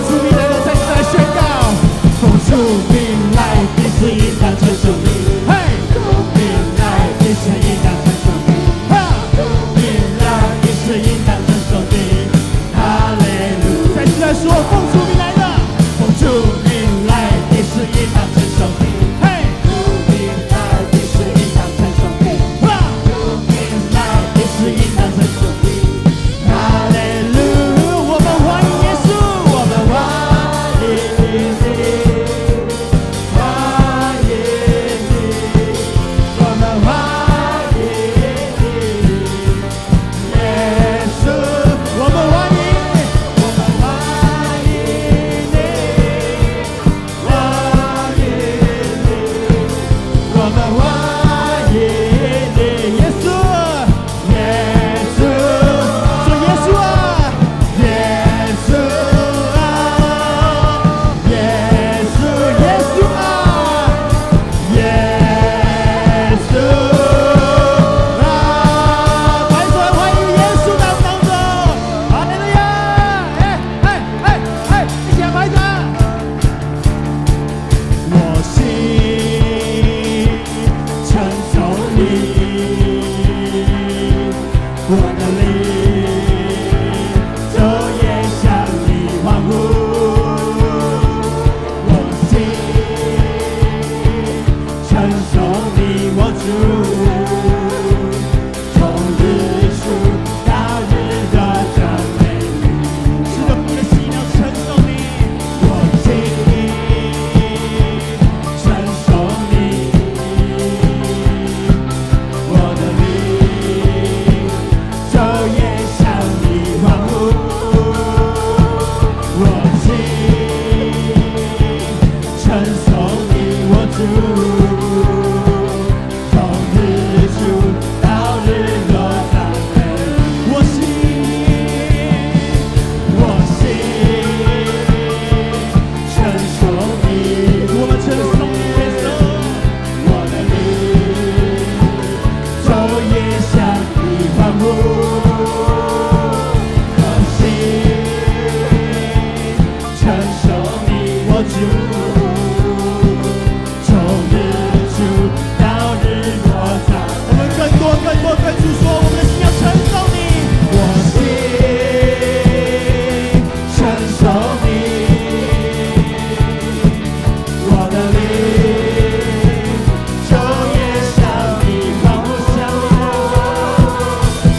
主名來的，再次來宣告，奉主名來的是應當稱頌的，嘿，主名來的是應當稱頌的，哈，主名來的是應當稱頌的，哈利路。再次來說，奉主名來的，奉主名來的是應當稱頌的，嘿，主名來的是應當稱頌的，哈，主名來的是應當稱頌的，哈利路。我們歡迎耶穌，我們歡迎你，歡迎你，我們歡迎你，耶穌，我們歡迎，我們歡迎你，歡迎你，我們歡迎你，耶穌，耶穌，說耶穌啊，耶穌啊，耶穌，耶穌啊，耶穌啊！拍手歡迎耶穌到我們當中，哈利路亞！哎哎哎哎，一起來拍掌。我心稱頌你，我的靈晝夜向你歡呼。我心稱頌你，我主，從日出到日落讚美你。是的，我的心要稱頌你，我心稱頌你，我的靈晝夜向你歡呼。我心稱頌你，我主，從日出到日落讚美。我心，我心稱頌你，我們稱頌你耶穌，我的靈晝夜向你歡呼。我心稱頌你，我主，從日出到日落讚。我們更多更多跟主說，我們的心要稱頌你，我心稱頌你，我的靈晝夜向你歡呼。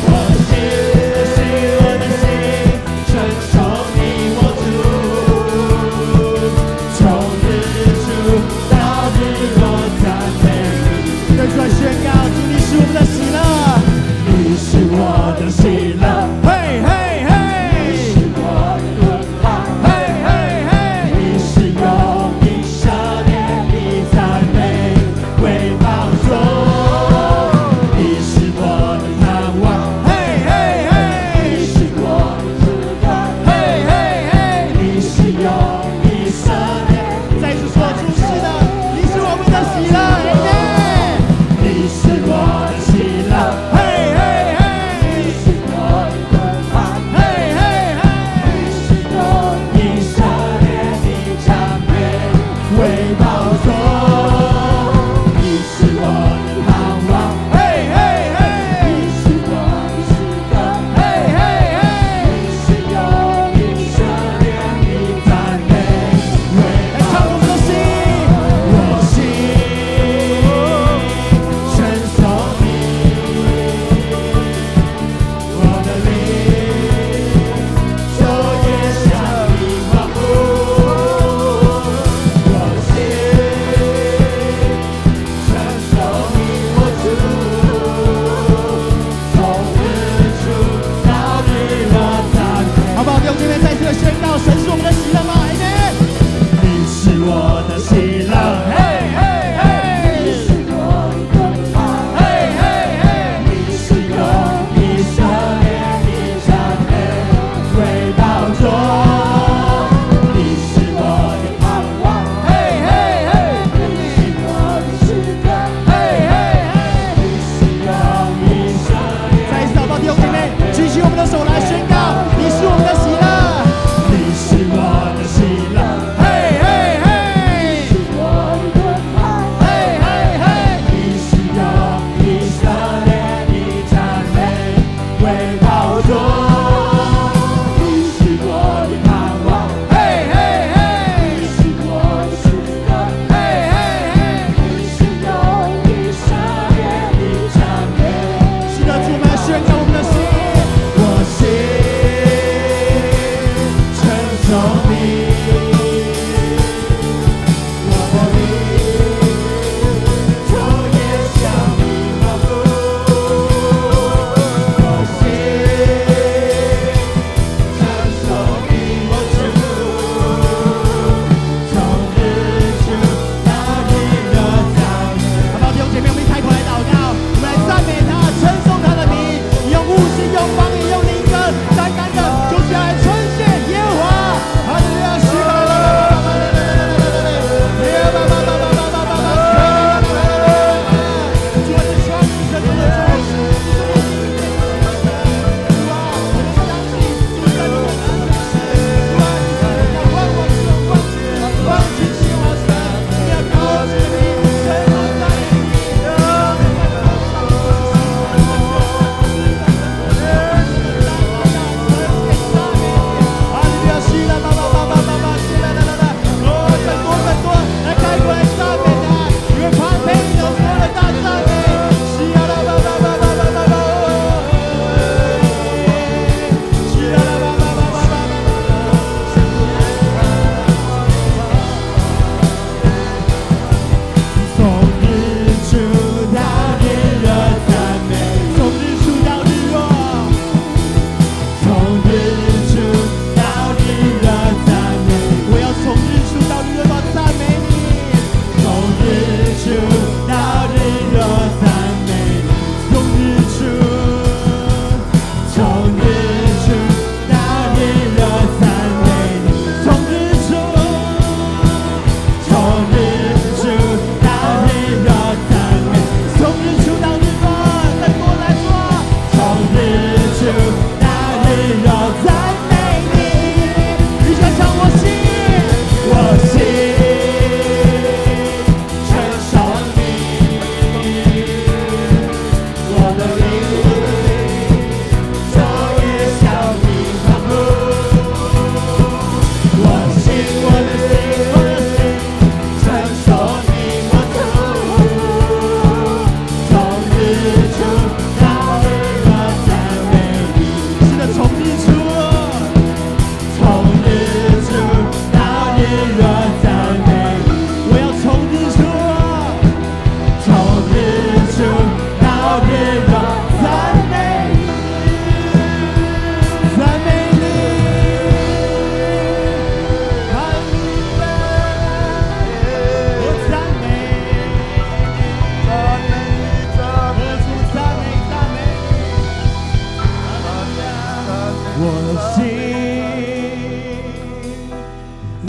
我心，心，我的心稱頌你，我主，從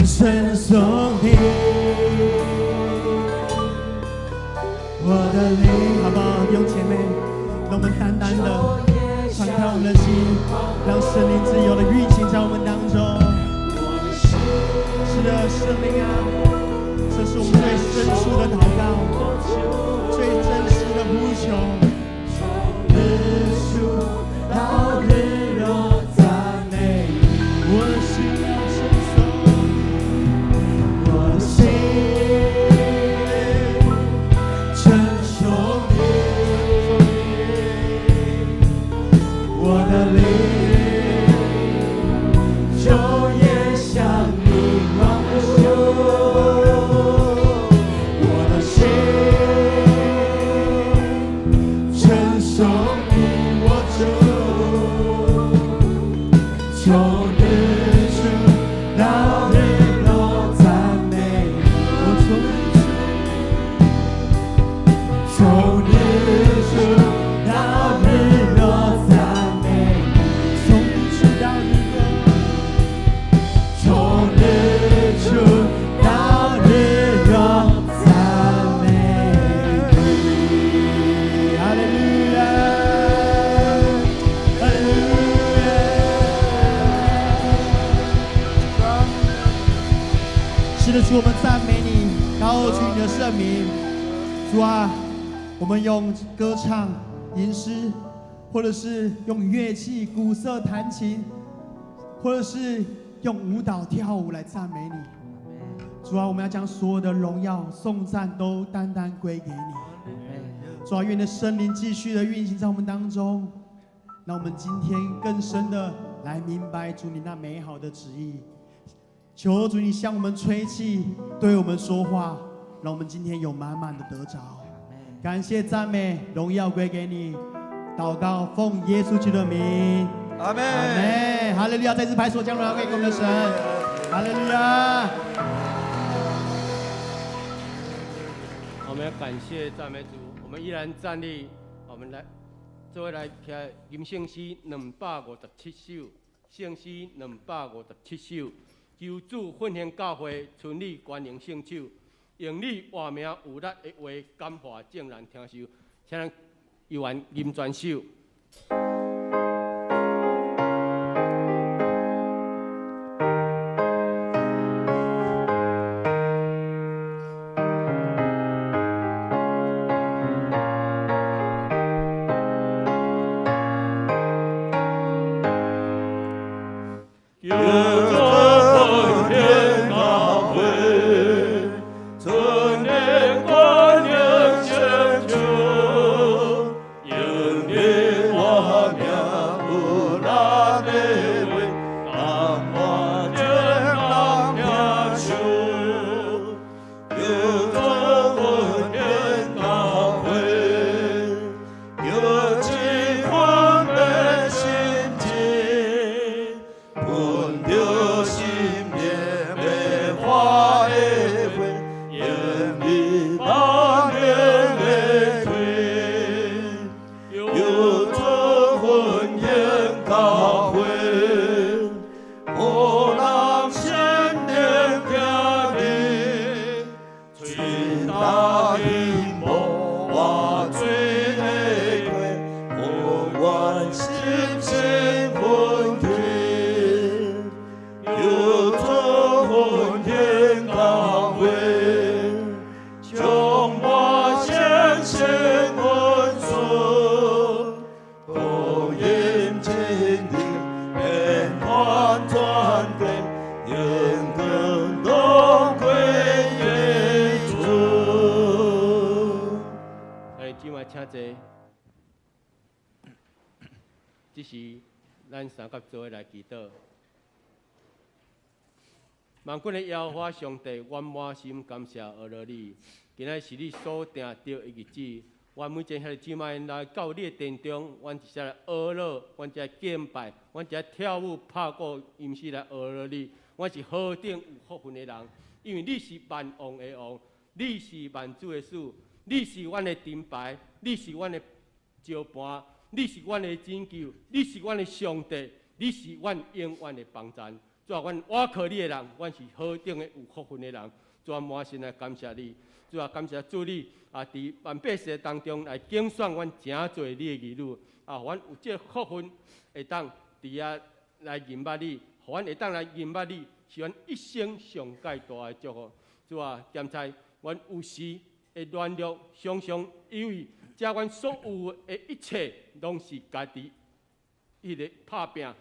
稱頌你，我的靈，好不好？弟兄姐妹，讓我們單單的敞開我們的心，讓聖靈自由的運行在我們當中。是的，聖靈啊，這是我們最深處的禱告，最真實的呼求。日出到日落，讚美你，我心要稱頌，我心稱頌你，我的靈晝夜向你歡呼，我的心稱頌你，我主，從日出到日落讚美你，我從從日出到日落讚美你，從日出到日落，從日出到日落讚美你，哈利路亞，哈利路亞。是的，主，我們讚美你，高舉你的聖名。主啊，我們用歌唱、吟詩，或者是用樂器、鼓瑟彈琴，或者是用舞蹈跳舞來讚美你。主啊，我們要將所有的榮耀、頌讚都單單歸給你。主啊，願你的聖靈繼續的運行在我們當中，讓我們今天更深的來明白主你那美好的旨意。求主你向我們吹氣，對我們說話，讓我們今天有滿滿的得着。感謝讚美，榮耀歸給你。禱告，奉耶穌基督的名，阿門。阿門。哈利路亞！再次拍手將榮耀歸給我們的神。哈利路亞！我們要感謝讚美主，我們依然站立。我們來，這位來聽吟聖詩257首，聖詩257首，求主奮興教會，春雨關榮聖手，用你活命有力的話感化眾人聽受，請咱猶原吟全首。求主奮興教會，春日關榮聖手，用你活命有力的話，感化眾人聽受。求主奮興教會，叫這份的心志，聞著心靈的花的花，用你萬能的氣，求主奮興教會，予人心靈聽你，吹焦天無活水的溪，予阮心心奮起。求主奮興教會，充滿聖神恩賜，福音真理遍傳全地，榮光都歸給主。來，姊妹請坐。這時，咱三甲做伙來祈禱。萬軍的耶和華上帝，阮滿心感謝阿羅你。今仔是你所定的日子，阮每一個兄弟姊妹來到你的殿中，阮直接來阿羅，阮直來敬拜，阮直來跳舞、拍鼓、吟詩來阿羅你。阮是何等有福分的人，因為你是萬王的王，你是萬主的主，你是阮的盾牌，你是阮的石盤，你是阮的拯救，你是阮的上帝，你是阮永遠的幫贊。主啊，阮倚靠你的人，阮是何等的有福分的人。主啊，滿心來感謝你。主啊，感謝主你啊，佇萬百世當中來揀選阮成做你的兒女。啊，阮有這個福分，會當佇遐來認捌你，予阮會當來認捌你，是阮一生上蓋大的祝福。主啊，檢查阮有時會軟弱，常常以為這阮所有的一切攏是家己彼个拍拚，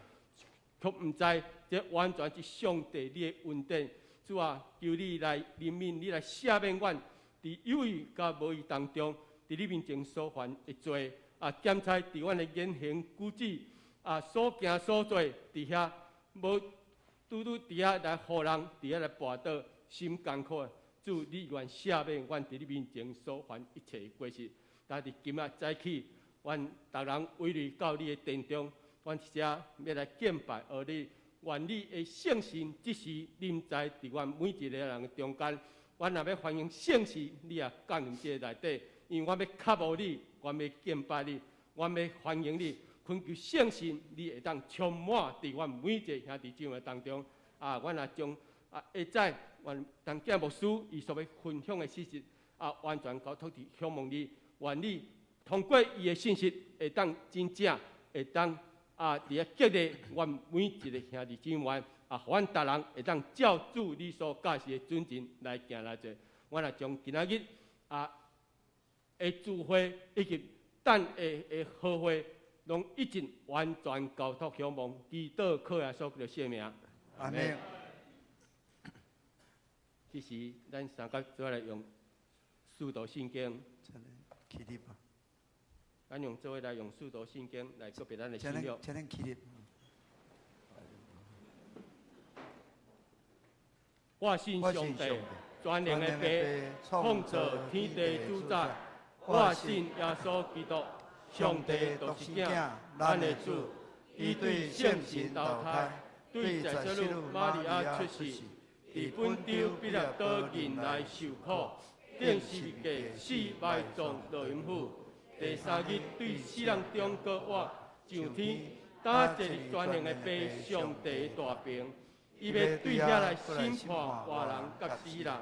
卻毋知這完全是上帝你的恩典。主啊，求你來憐憫，你來赦免阮，佇有意佮無意當中，佇你面前所犯的罪。啊，檢查佇阮的言行舉止，啊，所行所做，佇遐無拄拄佇遐來予人佇遐來跋倒，心艱苦。主，你願赦免阮佇你面前所犯一切的過失。但佇今仔早起，阮逐人圍內到你的殿中，阮這欲來敬拜阿你。願你的聖神這時臨在佇阮每一个人的中間。阮若欲歡迎聖神，你也降臨這個內底，因為阮欲渴慕你，阮欲敬拜你，阮欲歡迎你，懇求聖神，你會當充滿佇阮每一个兄弟姊妹當中。啊，阮也將啊下載阮陳建牧師伊所欲分享的信息，啊，完全交託佇仰望你，願你通過伊的信息，會當真正會當啊，佇遐激勵阮每一个兄弟姊妹，啊，予阮逐人會當照主你所教示的準繩來行來做。阮也將今仔日啊的聚會以及等下的合會，攏已經完全交託仰望，祈禱靠耶穌基督聖名。阿們。這時，咱三個做伙來用使徒信經。起立吧。咱用做伙來用使徒信經來告別咱的信仰。請恁起立。我信上帝，全能的父，創造天地主宰。我信耶穌基督，上帝獨生囝，咱的主。伊對聖神投胎，對在聖女瑪利亞出世，佇本丟彼拉多忍來受苦，釘十字架死埋葬落陰府。第三日對死人中復活，上天，擔坐佇全能的父上帝大爿，伊欲對遐來審判活人佮死人。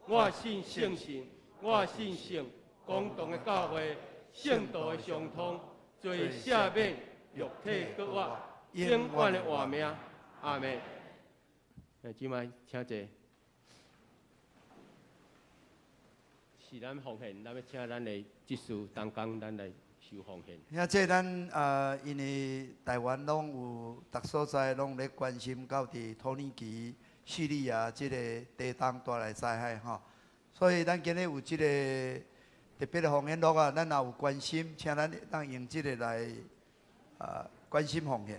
我信聖神，我信聖公同的教會，聖徒的相通，罪赦免，肉體復活，永遠的活命。阿們。姊妹，請坐。是咱奉獻，咱欲請咱的執事同工，咱來收奉獻。遐這咱啊，因為台灣攏有逐所在攏咧關心到佇土耳其、敘利亞這个地動帶來災害吼，所以咱今日有這个特別的奉獻錄啊，咱若有關心，請咱當用這个來啊關心奉獻。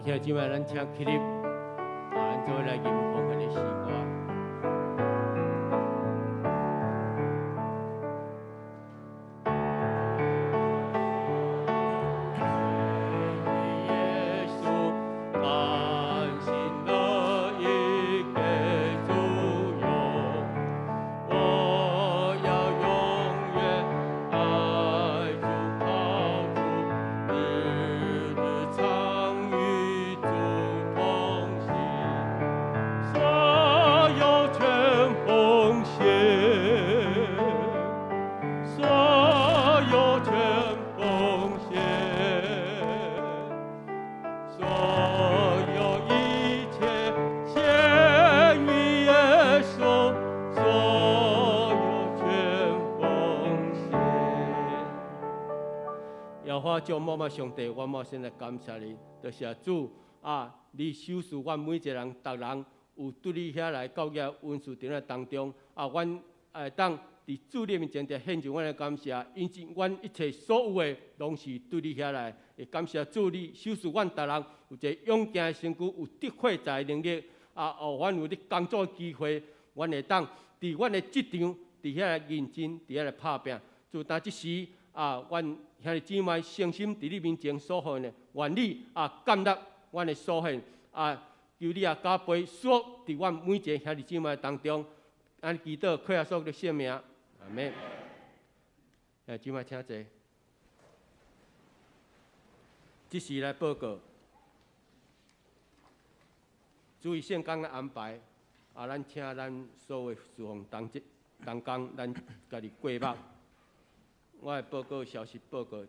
兄弟姊妹，咱請起立，啊，咱做伙來吟奉獻的詩歌。耶穌甘心樂意給主用，我要永遠愛主靠主，日日常與主同行。耶和華將滿滿上帝，我滿心來感謝你，多謝主啊！你賞賜阮每一個人，逐人有對你遐來到遐恩賜殿的當中啊，阮會當佇主你面前佇獻上阮的感謝，因為阮一切所有的攏是對你遐來。會感謝主，你賞賜阮逐人有一個勇健的身軀，有得火災能力啊！予阮有咧工作的機會，阮會當佇阮的職場佇遐來認真，佇遐來拍拚。自當這時啊，阮兄弟姊妹誠心佇你面前所獻的，願你啊感納阮的所獻啊，求你啊加倍賜福佇阮每一个兄弟姊妹當中，按呢祈禱靠耶穌的聖名，阿們。兄弟姊妹請坐。這時來報告，注意聖工的安排，啊，咱請咱所有事奉同職同工，咱家己過目。我的報告消息報告，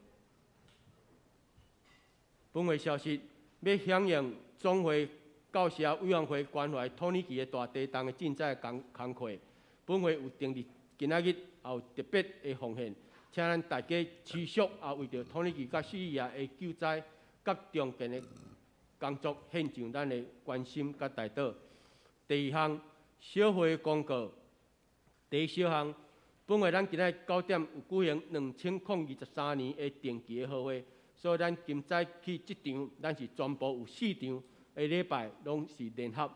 本會消息欲響應總會教社委員會關懷土耳其的大地動的賑災工工課，本會有定佇今仔日也有特別的奉獻，請咱大家持續啊為著土耳其佮敘利亞的救災佮重建的工作獻上咱的關心佮代禱。第二項小會公告，第一小項。本會咱今仔9點有舉行2023年的定期的好會，所以咱今早起這場，咱是全部有四場的禮拜攏是聯合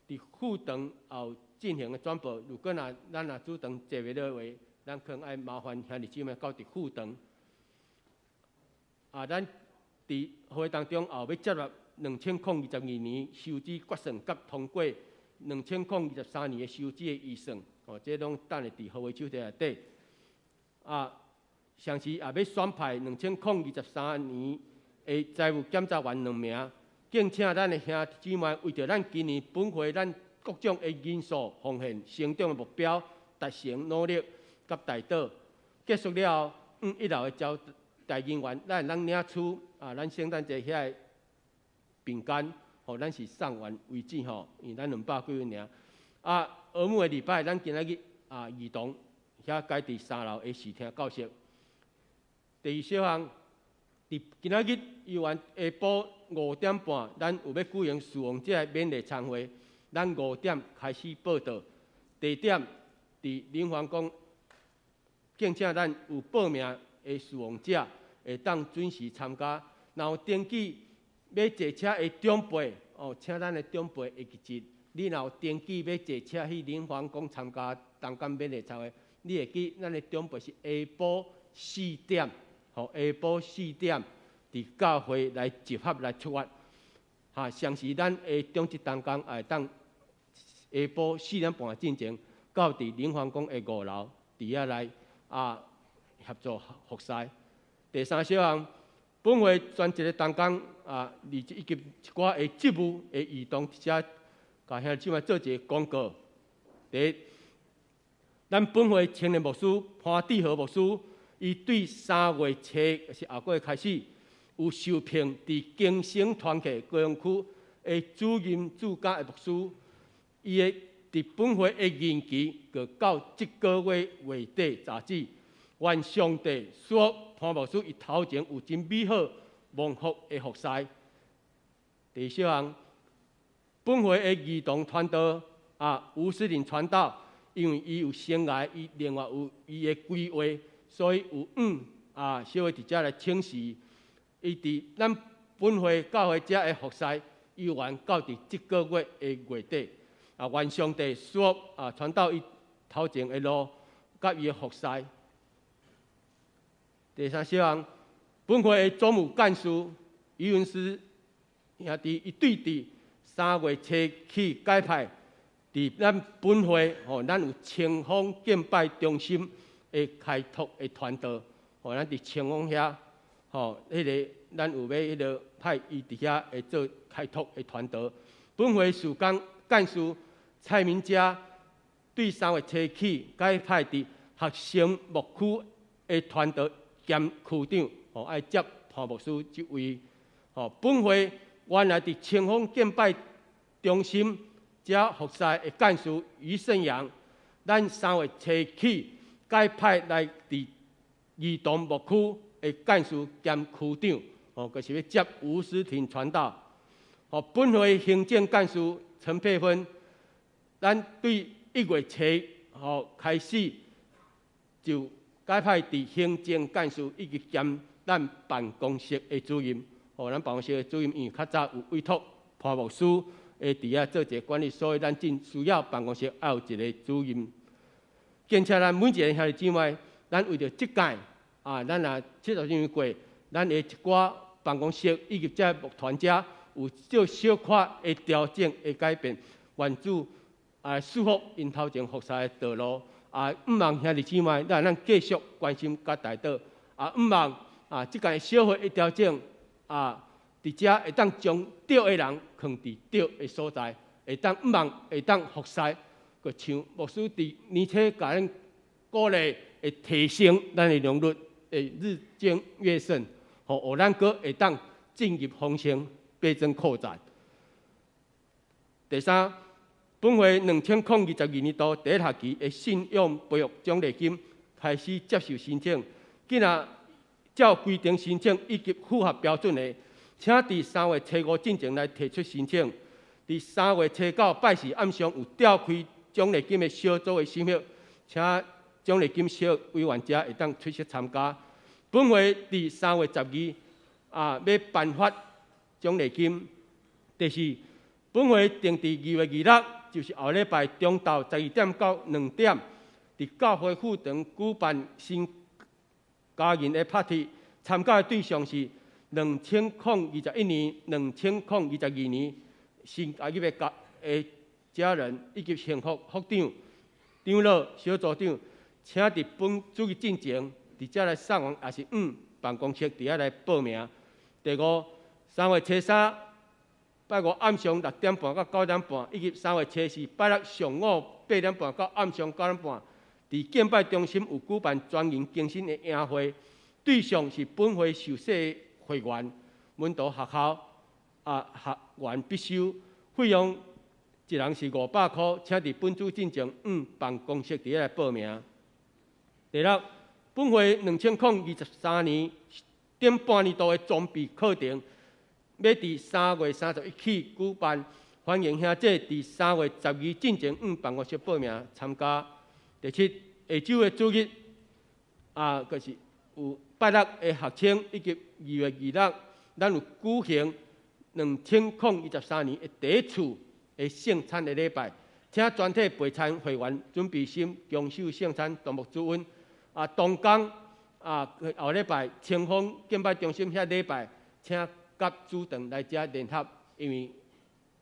佇副堂也有進行的轉播。如果若咱若主堂坐袂落話，咱可能愛麻煩兄弟姊妹到佇副堂。啊，咱佇會當中也有欲接納2022年收支決算佮通過2023年的收支的預算。哦，這攏等下佇好會手冊內底。啊，同時也欲選派2023年的財務檢查員兩名，敬請咱的兄弟姊妹為著咱今年本會咱各種的人數奉獻成長的目標達成努力佮代禱。結束了後，一樓的招待人員，咱會當領取啊，咱聖誕節遐个餅乾，吼，咱是送完為止吼，因為咱兩百幾位爾。啊，和睦的禮拜，咱今仔日啊，兒童遐改佇三樓的視聽教室。第二小項，佇今仔日幼園下晡5點半，咱有欲舉行事奉者的勉勵餐會，咱五點開始報到，地點佇林皇宮，敬請咱有報名的事奉者會當準時參加。若有登記欲坐車的長輩，哦，請咱的長輩會記得。你若有登記欲坐車去林皇宮參加同工勉勵餐會，你會記咱的長輩是下晡四點，吼，下晡四點佇教會來集合來出發。哈，相時咱的長執同工會當下晡4點半進前到佇林皇宮的五樓佇遐來啊協助服侍。第三小項，本會全職的同工啊，以及一寡的職務的移動，遮共兄弟姊妹做一个廣告。第一，咱本會青年牧師潘志豪牧師，伊對3月初是後個月開始，有受聘佇更生團契高雄區的主任主教的牧師，伊的佇本會的任期就到這個月月底截止。願上帝賜福潘牧師伊頭前有真美好蒙福的服侍。第二小項，本會的兒童傳道啊，吳思林傳道，因為伊有生涯，伊另外有伊的規劃，所以有啊，小會佇遮來請示，伊佇咱本會教會遮的服侍，猶原到佇這個月的月底。啊，願上帝賜福啊，傳道伊頭前的路，佮伊的服侍。第三小項，本會的總務幹事余文師兄弟，伊對佇3月初起改派，佇咱本會吼，咱有清風敬拜中心的開拓的傳道，吼，咱佇清風遐，吼，彼个咱有欲彼个派伊佇遐會做開拓的傳道。本會事工幹事蔡明嘉對3月初起改派佇學生牧區的傳道兼區長，吼，愛接潘牧師這位，吼，本會原來佇清風敬拜中心遮服侍的幹事余勝陽，咱3月初起改派來佇兒童牧區的幹事兼區長，哦，就是欲接吳思婷傳道。哦，本會行政幹事陳佩芬，咱對1月初吼開始就改派佇行政幹事以及兼咱辦公室的主任。哦，咱辦公室的主任因為較早有委託潘牧師會佇遐做一個管理，所以咱真需要辦公室愛有一個主任。兼且咱每一个兄弟姊妹，咱為著這屆啊，咱若70週年過，咱的一寡辦公室以及這牧團遮有做小可的調整的改變，願主啊賜福𪜶頭前服侍的道路啊，向望兄弟姊妹，咱繼續關心佮代禱啊，向望啊，這屆小會的調整啊，佇遮會當將對的人囥佇對的所在，會當向望會當服侍，閣像牧師佇年初共咱鼓勵，會提升咱的良率，會日增月盛，予咱閣會當進入豐盛，倍增擴展。第三，本會2022年度第一學期的信仰培育獎勵金開始接受申請，今仔照規定申請以及符合標準的，請佇3月初五進前來提出申請。佇3月初九拜四暗上有召開獎勵金的小組的審核，請獎勵金小委員者會當出席參加。本會佇3月12啊，欲頒發獎勵金。第四，本會定佇2月26，就是後禮拜中晝12點到2點，佇教會副堂舉辦新家人的 party，參加的對象是2021年、2022年新加入的家人以及幸福副長、長老、小組長，請佇本主日進前，佇遮來送完，抑是往辦公室佇遐來報名。第五，3月初三拜五暗上6點半到9點半，以及3月初四拜六上午8點半到暗上9點半，佇敬拜中心有舉辦專人更新的營會，對象是本會受洗的會員、門徒學校啊學員必修，費用一人是500箍，請佇本主進前往辦公室佇遐來報名。第六，本會2023年頂半年度的裝備課程，欲佇3月31起舉辦，歡迎兄弟佇3月12進前往辦公室報名參加。第七，下晝的主日啊，就是有拜六的學青，以及2月26，咱有舉行2023年的第一次的聖餐的禮拜，請全體備餐會員準備心，共守聖餐，同沐主恩。啊，同工啊，後禮拜清風敬拜中心遐禮拜，請佮主堂來遮聯合，因為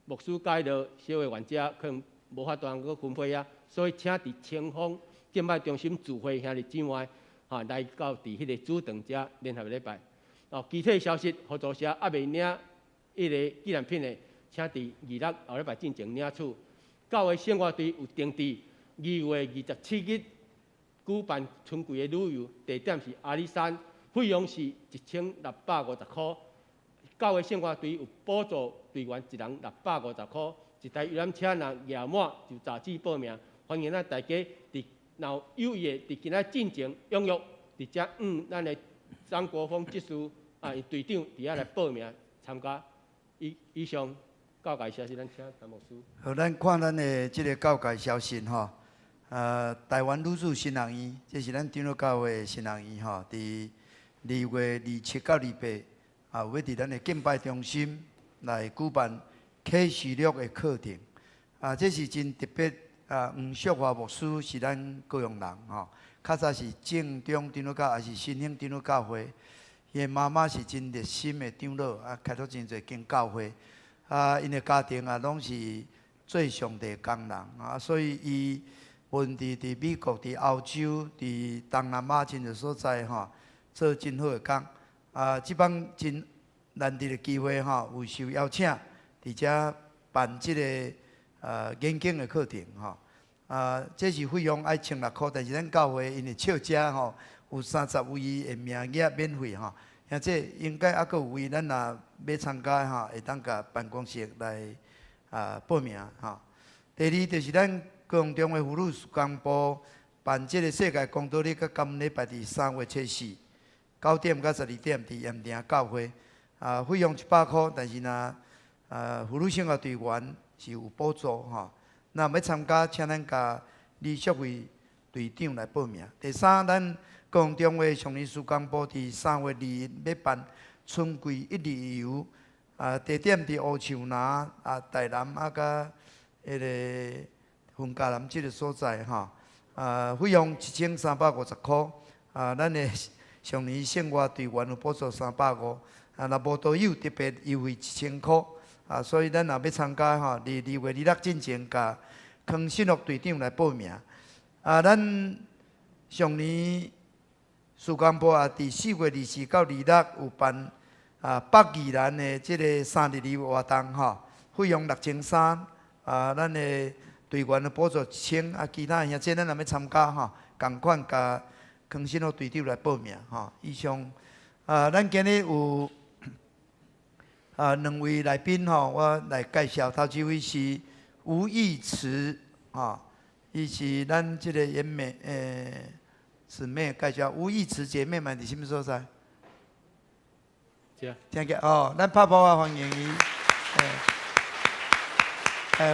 牧師佮著小會員遮可能無法度通閣分配啊，所以請佇清風敬拜中心聚會兄弟姊妹，哈來到佇彼個主堂遮聯合禮拜。哦，具體消息合作社猶未領彼个紀念品的，請佇26後禮拜進前領取。教會聖樂隊有定佇2月27日舉辦春季的旅遊，地點是阿里山，費用是1650箍。教會聖樂隊有補助隊員一人650箍，一台遊覽車若額滿就早起報名。歡迎咱大家佇若有意的佇今仔進前踴躍，佇遮往咱的張國峰執事啊，隊長佇遐來報名參加。以上告解消息，咱請陳牧師。好，咱看咱的這个告解消息吼。台灣女子神學院，這是咱長老教會的神學院吼，佇2月27到28，啊，有欲佇咱的敬拜中心來舉辦啟示錄的課程。啊，這是真特別啊！黃淑華牧師是咱高雄人吼，較早是正中長老教，抑是新興長老教會。伊的媽媽是真熱心的長老，啊，開咗真濟間教會。啊，𪜶的家庭啊，攏是做上帝工人啊，所以伊無論佇美國、佇歐洲、佇東南亞真濟所在吼，做真好的工。啊，這擺真難得的機會吼，有受邀請佇遮辦這个研經的課程吼。啊，這是費用愛1600箍，但是咱教會因為笑遮吼有30位的名額免費吼，兄弟應該猶閣有位，咱若欲參加吼，會當共辦公室來報名吼。第二就是咱高雄中的婦女事工部辦這个世界公道日佮感恩禮拜，佇3月初四， 9點到12點，佇鹽埕教會，啊，費用100箍，但是呢，婦女聖樂隊員是有補助吼。若欲參加，請咱共李淑慧隊長來報名。第三，咱高雄中會上年事工部佇3月21欲辦春季一日遊，啊，地點佇烏樹林啊、台南啊，佮彼个雲嘉南這个所在吼。啊，費用1350箍，啊，咱的上年聖樂隊員有補助350，啊，若無導遊特別優惠1000箍，啊，所以咱若欲參加吼，佇2月26進前共康信樂隊長來報名。啊，咱上年事工部也佇4月24到26有辦啊北宜蘭的這个三日遊活動吼，費用6300，啊，咱的隊員的補助1000，啊，其他兄弟咱若欲參加吼，仝款共康信樂隊長來報名吼。以上，啊，咱今日有啊兩位來賓吼，我來介紹。頭一位是吳義慈，吼，伊是咱這个姊妹姊妹介紹。吳義慈姐妹們佇啥物所在？聽見哦，咱拍鼓仔歡迎伊。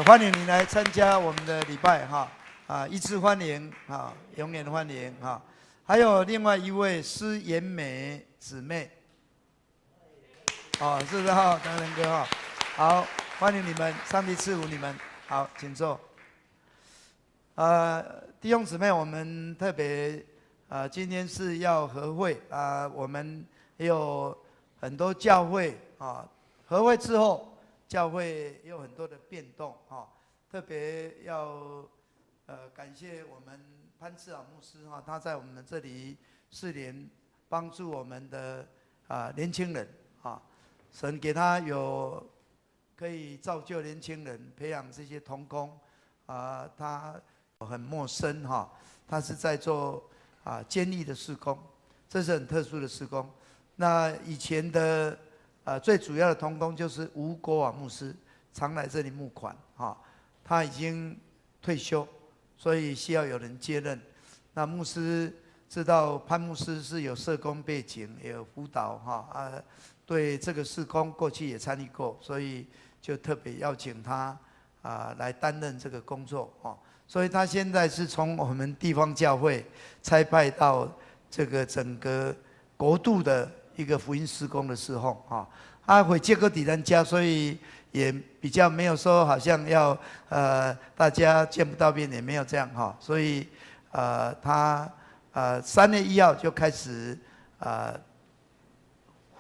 歡迎你來參加我們的禮拜哈，啊，一次歡迎啊，永遠歡迎哈。還有另外一位施妍美姊妹，哦，是不是哈？當然哥哈，好，歡迎你們，上帝賜福你們。好，請坐。弟兄姊妹，我們特別啊，今天是要合會啊，我們也有很多教會啊，合會之後，教會有很多的變動，哈，特別要感謝我們潘志豪牧師哈，他在我們這裡4年幫助我們的啊年輕人啊，神給他有可以造就年輕人，培養這些同工啊，他很陌生哈，他是在做啊監獄的事工，這是很特殊的事工。那以前的最主要的同工就是吳國瓦牧師，常來這裡募款，哈，他已經退休，所以需要有人接任。那牧師知道潘牧師是有社工背景，也有輔導，哈啊，對這個事工過去也參與過，所以就特別邀請他啊來擔任這個工作，哈。所以他現在是從我們地方教會差派到這個整個國度的一個福音事工的侍奉，哈，啊會這個佇咱遮，所以也比較沒有說好像要大家見不到面也沒有這樣哈，所以他3月1號就開始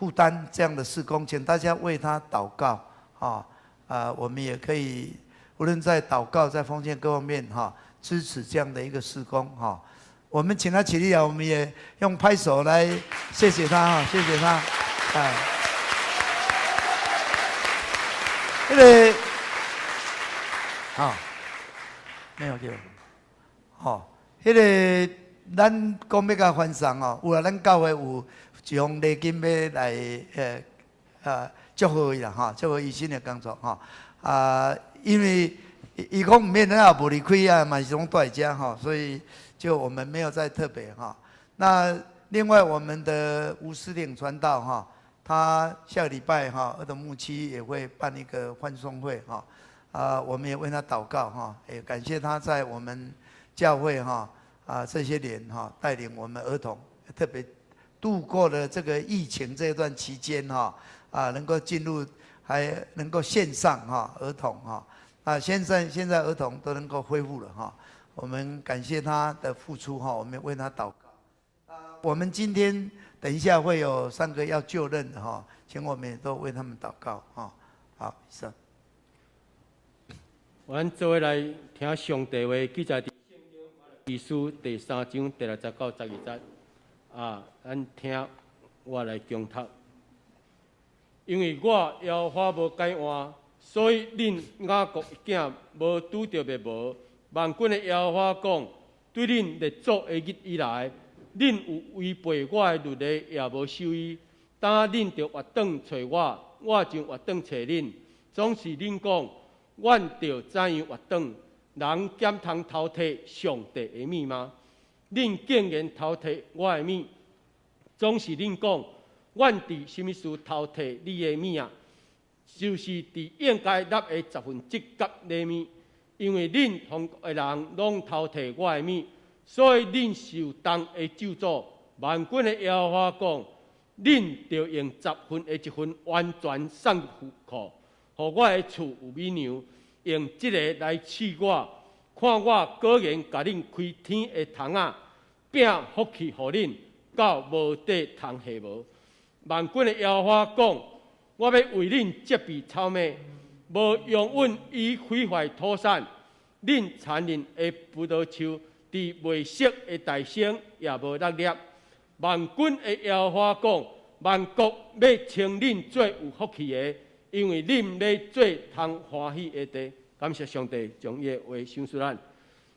負擔這樣的事工，請大家為他禱告，哈，啊我們也可以無論在禱告在奉獻各方面哈，支持這樣的一個事工哈。我們請他起立啊！我們也用拍手來謝謝他哈，謝謝他。哎，這個好，沒有對，好，彼个咱講欲共歡送哦，有啦，咱教會有一封禮金欲來祝賀伊啦吼，祝賀伊新的工作吼。啊，因為伊講毋免，咱也無離開啊，嘛是攏蹛佇遮吼，所以就我們沒有再特別哈。那另外我們的吳思嶺傳道哈，他下個禮拜哈，兒童牧區也會辦一個歡送會哈。啊，我們也為他禱告哈，也感謝他在我們教會哈啊這些年哈帶領我們兒童，特別度過了這個疫情這段期間哈啊，能夠進入還能夠線上哈兒童哈啊，現在兒童都能夠恢復了哈。我們感謝他的付出哈，我們為他禱告。我們今天等一下會有三個要就任的哈，請我們也都為他們禱告哈。好，以上。阮做伙來聽上帝話，記載佇聖經書第三章第六節到12節。啊，咱聽我來誦讀。因為我耶和華無改換，所以恁雅各囝無拄著滅亡。萬軍的耶和華講：對恁列祖的日以來，恁有違背我的律例，也無守伊。當恁著越轉揣我，我就越轉揣恁。總是恁講，阮著怎樣越轉？人敢通偷提上帝的物嗎？恁竟然偷提我的物，總是恁講，阮佇啥物事偷提你的物仔？就是佇應該納的十分之一佮禮物，因為恁全國的人攏偷提我的物，所以恁受重的咒詛。萬軍的耶和華講，恁著用十分的一分完全送入庫，予我的厝有米糧，用這个來試我，看我果然共恁開天的窗仔，餅福氣予恁，到無地通下無。萬軍的耶和華講，我欲為恁設備草麥，無容允伊毀壞土產。恁殘忍的葡萄樹，佇未熟的大生也無落粒。萬軍的耶和華講，萬國欲稱恁做有福氣的，因為恁欲做通歡喜的地。感謝上帝將伊的話賞賜咱。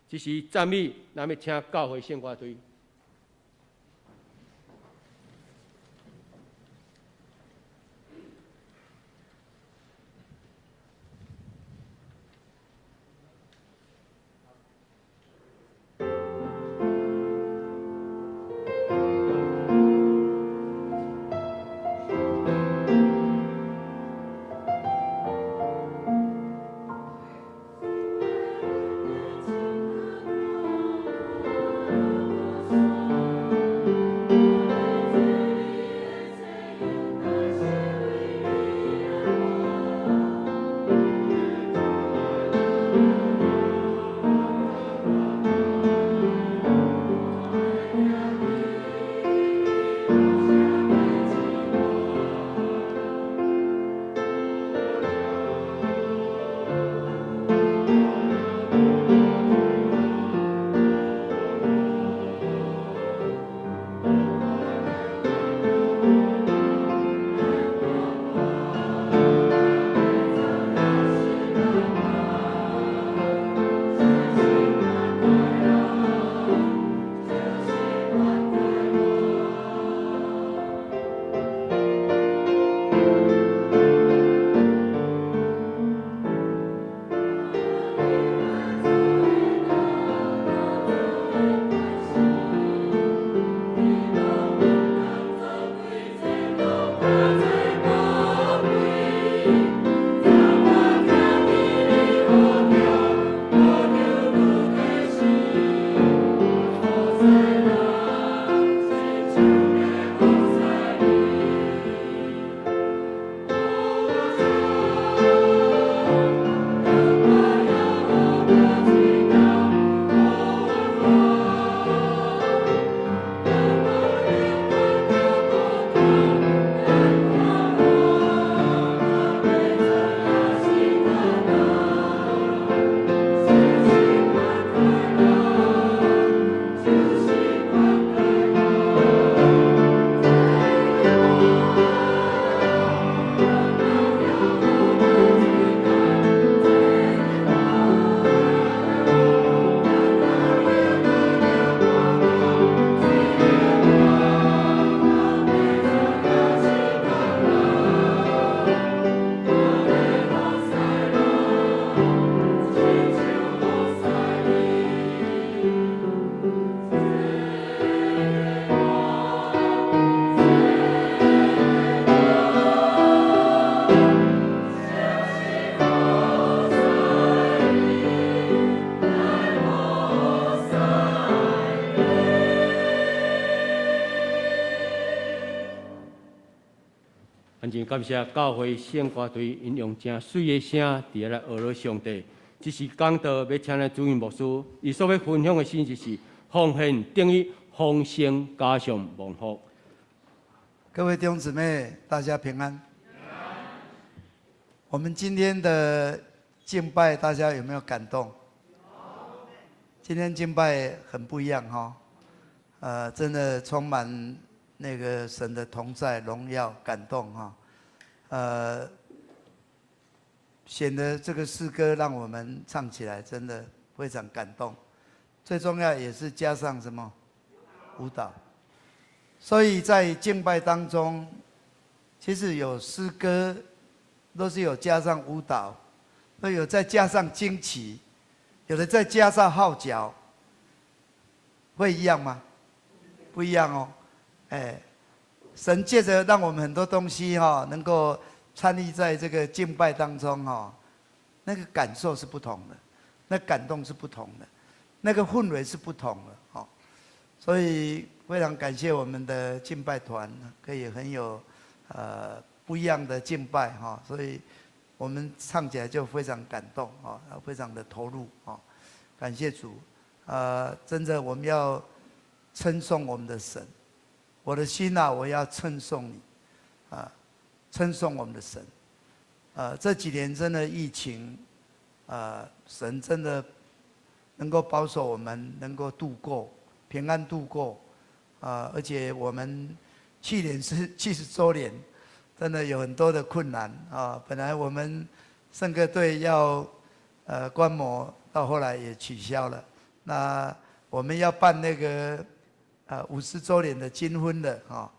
這是讚美，咱欲請教會聖歌隊。真感謝教會聖歌隊，𪜶用誠媠的聲佇遐來學了上帝。這是講道欲請咱主任牧師，伊所欲分享的信息是奉獻等於豐盛加上蒙福。各位弟兄姊妹，大家平安。我們今天的敬拜，大家有沒有感動？今天敬拜很不一樣哈，真的充滿那個神的同在、榮耀、感動哈。顯得這個詩歌讓我們唱起來真的非常感動。最重要也是加上什麼舞蹈。所以在敬拜當中，其實有詩歌，都是有加上舞蹈，都有再加上旌旗，有的再加上號角，會一樣嗎？不一樣哦。哎，神借着讓我們很多東西哈，能夠參與在這個敬拜當中哈，那個感受是不同的，那感動是不同的，那個氛圍是不同的哈。所以非常感謝我們的敬拜團，可以很有不一樣的敬拜哈，所以我們唱起來就非常感動啊，非常的投入啊，感謝主。真的我們要稱頌我們的神，我的心啊，我要稱頌你，啊，稱頌我們的神。這幾年真的疫情，神真的能夠保守我們，能夠度過平安度過，啊，而且我們去年是70週年，真的有很多的困難啊。本來我們聖歌隊要觀摩，到後來也取消了。那我們要辦那個50週年的金婚的啊，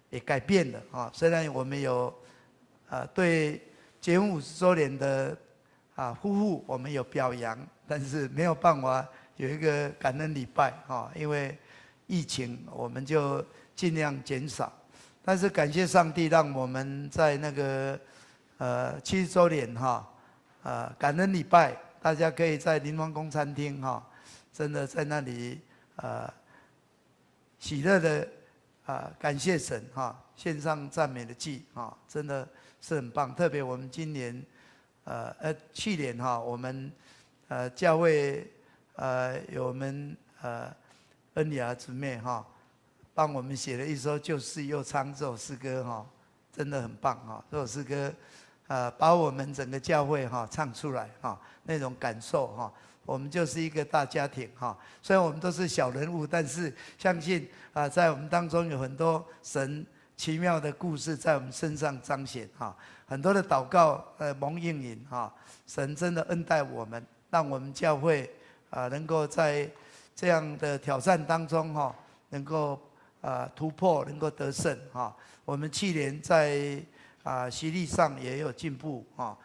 也改變了啊。雖然我們有對結婚50週年的夫婦，我們有表揚，但是沒有辦法有一個感恩禮拜啊，因為疫情，我們就盡量減少。但是感謝上帝，讓我們在那個70週年哈，感恩禮拜，大家可以在林方公餐廳哈，真的在那裡喜樂的感謝神哈，獻上讚美的祭哈，真的是很棒。特別我們今年去年哈，我們教會有我們恩雅姊妹哈，幫我們寫了一首《舊事又昌》這首詩歌哈，真的很棒哈。這首詩歌，把我們整個教會哈唱出來哈，那種感受哈，我們就是一個大家庭哈。雖然我們都是小人物，但是相信啊，在我們當中有很多神奇妙的故事在我們身上彰顯哈。很多的禱告蒙應允哈，神真的恩待我們，讓我們教會啊能夠在這樣的挑戰當中哈，能夠突破，能夠得勝哈。我們去年在洗禮上也有進步啊，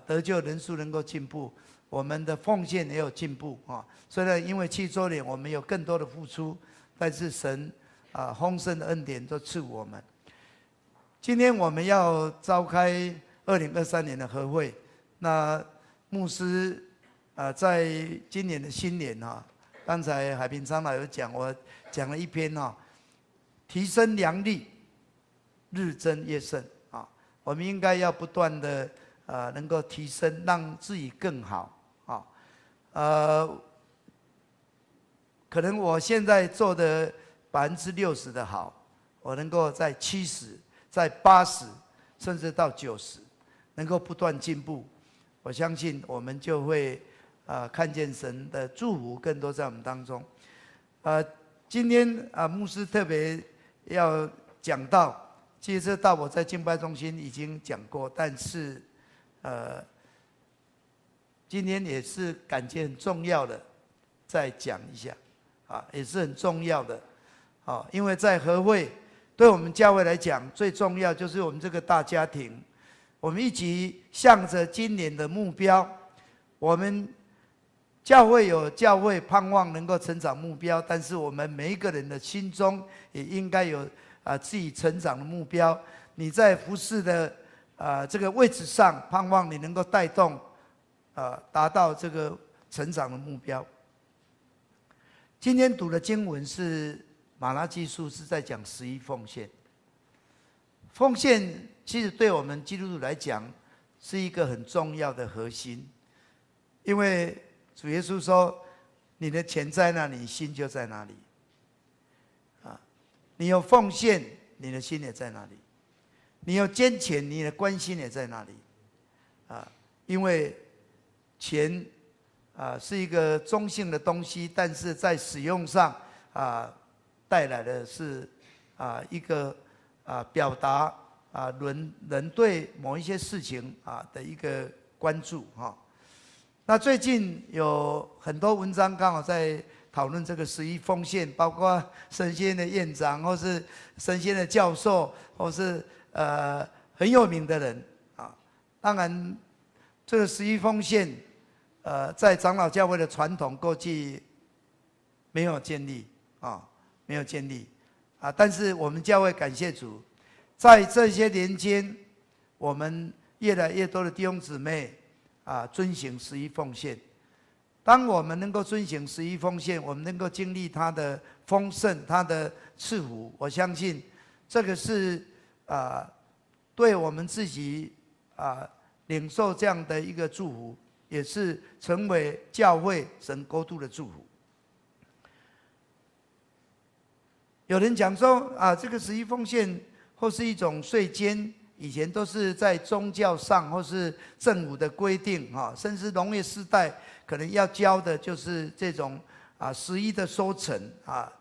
得救人數能夠進步，我們的奉獻也有進步啊。雖然因為70週年我們有更多的付出，但是神豐盛的恩典都賜我們。今天我們要召開2023年的合會，那牧師在今年的新年哈，剛才海平長老有講，我講了一篇哈，提升良力，日增月盛啊，我們應該要不斷的能夠提升，讓自己更好啊。可能我現在做的60%的好，我能夠在70，在80，甚至到90，能夠不斷進步，我相信我們就會看見神的祝福更多在我們當中。今天牧師特別要講到，其實這道我在敬拜中心已經講過，但是今天也是感覺很重要的，再講一下，啊，也是很重要的，啊，因為在合會，對我們教會來講，最重要就是我們這個大家庭，我們一起向着今年的目標，我們教會有教會盼望能夠成長目標，但是我們每一個人的心中也應該有自己成長的目標。你在服侍的這個位置上，盼望你能夠帶動達到這個成長的目標。今天讀的經文是瑪拉基書，是在講十一奉獻。奉獻其實對我們基督徒來講是一個很重要的核心，因為主耶穌說：“你的錢在哪裡，心就在哪裡。”啊，你有奉獻，你的心也在哪裡；你有捐錢，你的關心也在哪裡。啊，因為錢是一個中性的東西，但是在使用上帶來的是一個表達人人對某一些事情的一個關注哈。那最近有很多文章剛好在討論這個十一奉獻，包括神學院的院長，或是神學院的教授，或是很有名的人啊。當然，這個十一奉獻，在長老教會的傳統過去沒有建立啊，沒有建立啊。但是我們教會感謝主，在這些年間，我們越來越多的弟兄姊妹啊，遵行十一奉獻。當我們能夠遵行十一奉獻，我們能夠經歷他的豐盛、他的賜福，我相信這個是啊，對我們自己啊領受這樣的一個祝福，也是成為教會神國度的祝福。有人講說啊，這個十一奉獻或是一種稅捐，以前都是在宗教上或是政府的規定啊，甚至農業時代可能要交的就是這種啊十一的收成啊，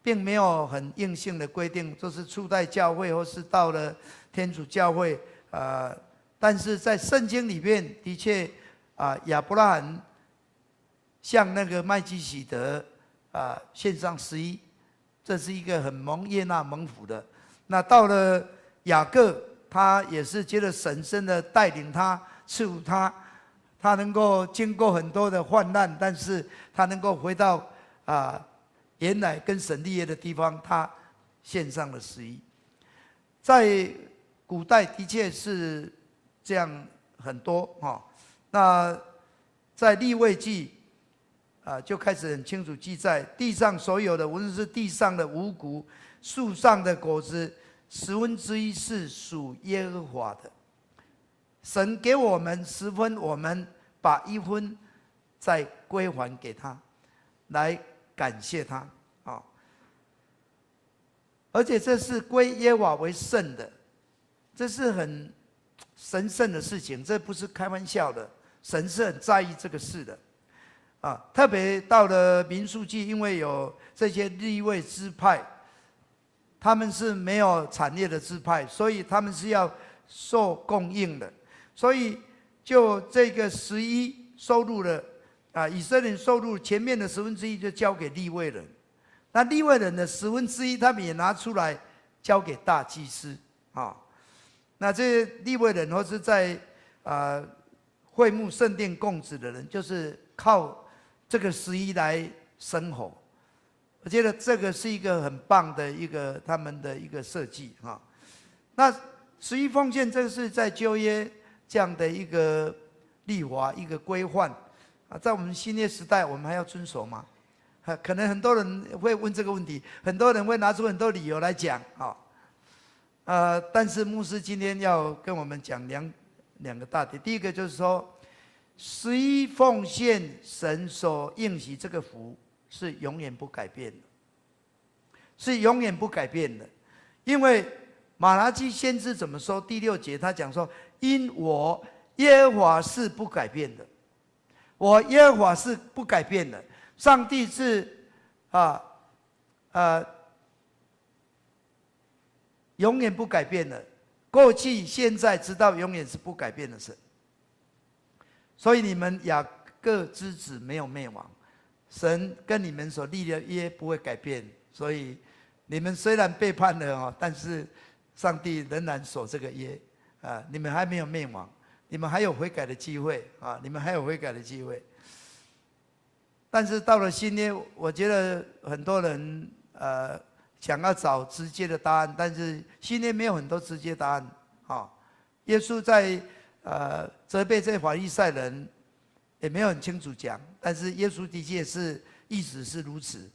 並沒有很硬性的規定，就是初代教會或是到了天主教會啊，但是在聖經裡面的確啊，亞伯拉罕向那個麥基洗德啊獻上十一。這是一個很蒙悅納蒙福的。那到了雅各，他也是覺得神真的帶領他賜福他，他能夠經過很多的患難，但是他能夠回到啊原來跟神立約的地方，他獻上了十一。在古代的確是這樣很多哈。那在利未記啊，就開始很清楚記載，地上所有的，無論是地上的五穀、樹上的果子，十分之一是屬耶和華的。神給我們十分，我們把一分再歸還給他，來感謝他啊。而且這是歸耶和華為聖的，這是很神聖的事情，這不是開玩笑的。神是很在意這個事的。啊，特別到了民數記，因為有這些利未支派，他們是沒有產業的支派，所以他們是要受供應的。所以就這個十一收入的啊，以色列收入前面的十分之一就交給利未人，那利未人的十分之一，他們也拿出來交給大祭司啊。那這些利未人或是在啊會幕聖殿供職的人，就是靠這個十一來生活。我覺得這個是一個很棒的一個他們的一個設計哈。那十一奉獻，這是在舊約這樣的一個立法一個規範啊，在我們新約時代，我們還要遵守嗎？可能很多人會問這個問題，很多人會拿出很多理由來講啊。但是牧師今天要跟我們講兩個大點，第一個就是說，十一奉獻神所應許這個福是永遠不改變的，是永遠不改變的。因為瑪拉基先知怎麼說？第六節他講說：“因我耶和華是不改變的，我耶和華是不改變的。上帝是永遠不改變的，過去、現在，直到永遠是不改變的神。所以你們雅各之子沒有滅亡，神跟你們所立的約不會改變。所以你們雖然背叛了哦，但是上帝仍然守這個約啊！你們還沒有滅亡，你們還有悔改的機會啊！你們還有悔改的機會。但是到了新約，我覺得很多人想要找直接的答案，但是新約沒有很多直接答案啊。耶穌在責備這法利賽人，也沒有很清楚講，但是耶穌的確是意思是如此。